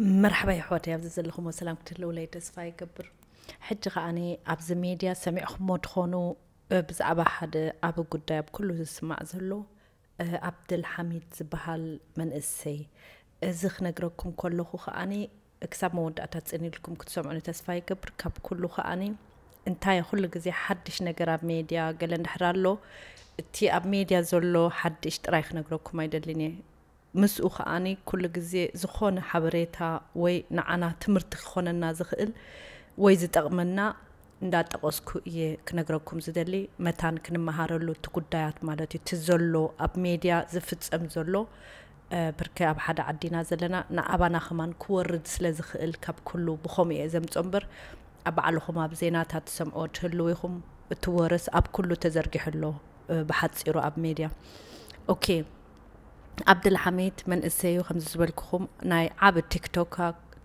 መርሓባ የሕዋተይ፣ ኣብዚ ዘለኹሞ ሰላም ክትህልውለይ ተስፋ ይገብር። ሕጂ ከኣኒ ኣብዚ ሜድያ ሰሚዕኹሞ ትኾኑ፣ ብዛዕባ ሓደ ዓቢ ጉዳይ ኣብ ኩሉ ዝስማዕ ዘሎ ኣብደልሓሚድ ዝበሃል መንእሰይ። እዚ ክነግረኩም ከለኹ ከኣኒ ክሳብ መወዳእታ ጽን ኢልኩም ክትሰምዑኒ ተስፋ ይገብር። ካብ ኩሉ ከኣኒ እንታይ ኩሉ ግዜ ሓድሽ ነገር ኣብ ሜድያ ገለ እንድሕር ኣሎ፣ እቲ ኣብ ሜድያ ዘሎ ሓድሽ ጥራይ ክነግረኩም ኣይደልን እየ። ምስኡ ከኣኒ ኩሉ ግዜ ዝኾነ ሓበሬታ ወይ ንዓና ትምህርቲ ክኾነና ዝኽእል ወይ ዝጠቕመና እንዳጠቐስኩ እየ ክነግረኩም ዝደሊ። መታን ክንመሃረሉ እቲ ጉዳያት ማለት እዩ፣ እቲ ዘሎ ኣብ ሜድያ ዝፍጸም ዘሎ። ብርከይ ኣብ ሓደ ዓዲና ዘለና ንኣባና ከማን ክወርድ ስለ ዝኽእል ካብ ኩሉ ብኸምኡ እየ ዘምጾ እምበር፣ ኣብ ባዕልኹም ኣብ ዜናታት ትሰምዖ ትህልው ኢኹም። እቲ ወረስ ኣብ ኩሉ ተዘርጊሑ ኣሎ። ብሓጺሩ ኣብ ሜድያ። ኦኬ፣ ኣብድልሓሚድ መንእሰዩ ከምዚ ዝበልኩኹም ናይ ዓቢ ቲክቶክ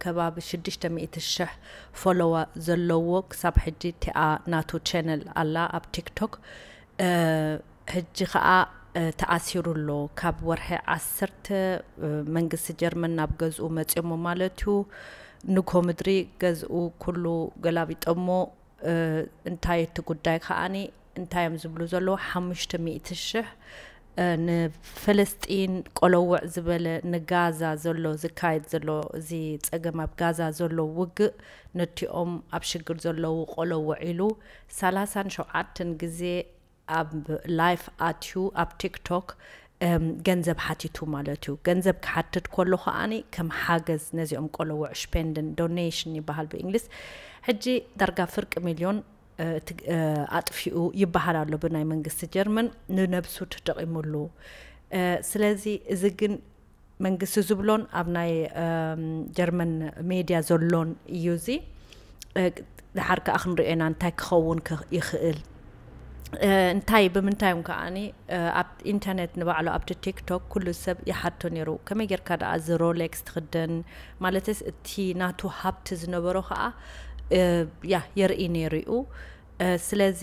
ከባቢ ሽዱሽተ ሚእቲ ሽሕ ፎሎዋ ዘለዎ ክሳብ ሕጂ እቲኣ ናቱ ቻነል ኣላ ኣብ ቲክቶክ። ሕጂ ከኣ ተኣሲሩ ኣሎ። ካብ ወርሒ ዓሰርተ መንግስቲ ጀርመን ናብ ገዝኡ መጽዮሞ ማለት እዩ። ንግሆ ምድሪ ገዝኡ ኩሉ ገላቢጦሞ። እንታይ እቲ ጉዳይ ከኣኒ እንታይ እዮም ዝብሉ ዘለዉ? ሓሙሽተ ሚእቲ ሽሕ ንፈለስጢን ቆለውዕ ዝበለ ንጋዛ ዘሎ ዝካየድ ዘሎ እዚ ጸገም ኣብ ጋዛ ዘሎ ውግእ ነቲኦም ኣብ ሽግር ዘለዉ ቆለውዕ ኢሉ ሰላሳን ሸውዓተን ግዜ ኣብ ላይፍ ኣትዩ ኣብ ቲክቶክ ገንዘብ ሓቲቱ ማለት እዩ። ገንዘብ ክሓትት ከሎ ከኣኒ ከም ሓገዝ ነዚኦም ቆለውዕ ሽፔንድን ዶኔሽን ይበሃል ብእንግሊዝ። ሕጂ ዳርጋ ፍርቂ ሚልዮን ኣጥፊኡ ይበሃል ኣሎ ብናይ መንግስቲ ጀርመን፣ ንነብሱ ተጠቒሙሉ። ስለዚ እዚ ግን መንግስቲ ዝብሎን ኣብ ናይ ጀርመን ሜድያ ዘሎን እዩ። እዚ ድሓር ከዓ ክንሪኦ ኢና እንታይ ክኸውን ይኽእል። እንታይ ብምንታይ እዮም ከዓኒ ኣብ ኢንተርኔት ንባዕሉ ኣብቲ ቲክቶክ ኩሉ ሰብ ይሓቶ ነይሩ፣ ከመይ ጌርካ ደኣ እዚ ሮሌክስ ትኽደን? ማለትስ እቲ ናቱ ሃብቲ ዝነበሮ ከዓ ያ የርኢ ነይሩ እዩ። ስለዚ